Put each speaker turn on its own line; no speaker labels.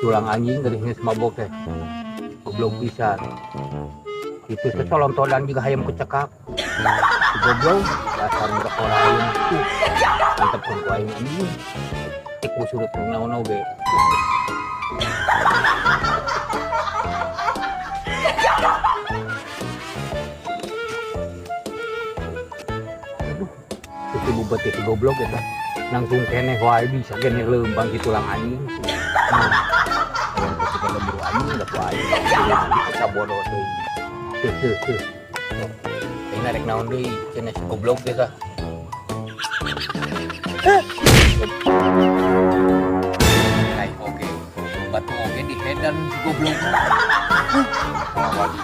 Tulang anjing geuning geus mabok teh. Goblok pisan. Itu sesolontodan juga hayam kecekak. Si goblok dasar budak orang aing. Mantep ku aing anjing. Cek ku surut naon oge. Aduh, itu bubet si goblok eta. Nangtung keneh wae bisa keneh leumpang si tulang anjing. Nah, hayang ketika lembur anjing da ku aing. Sabodo teuing. Tuh, tuh, tuh. Aing rek naon deui cenah si goblok teh tah. Aing oge. Batu oge di hedan si goblok. Awal di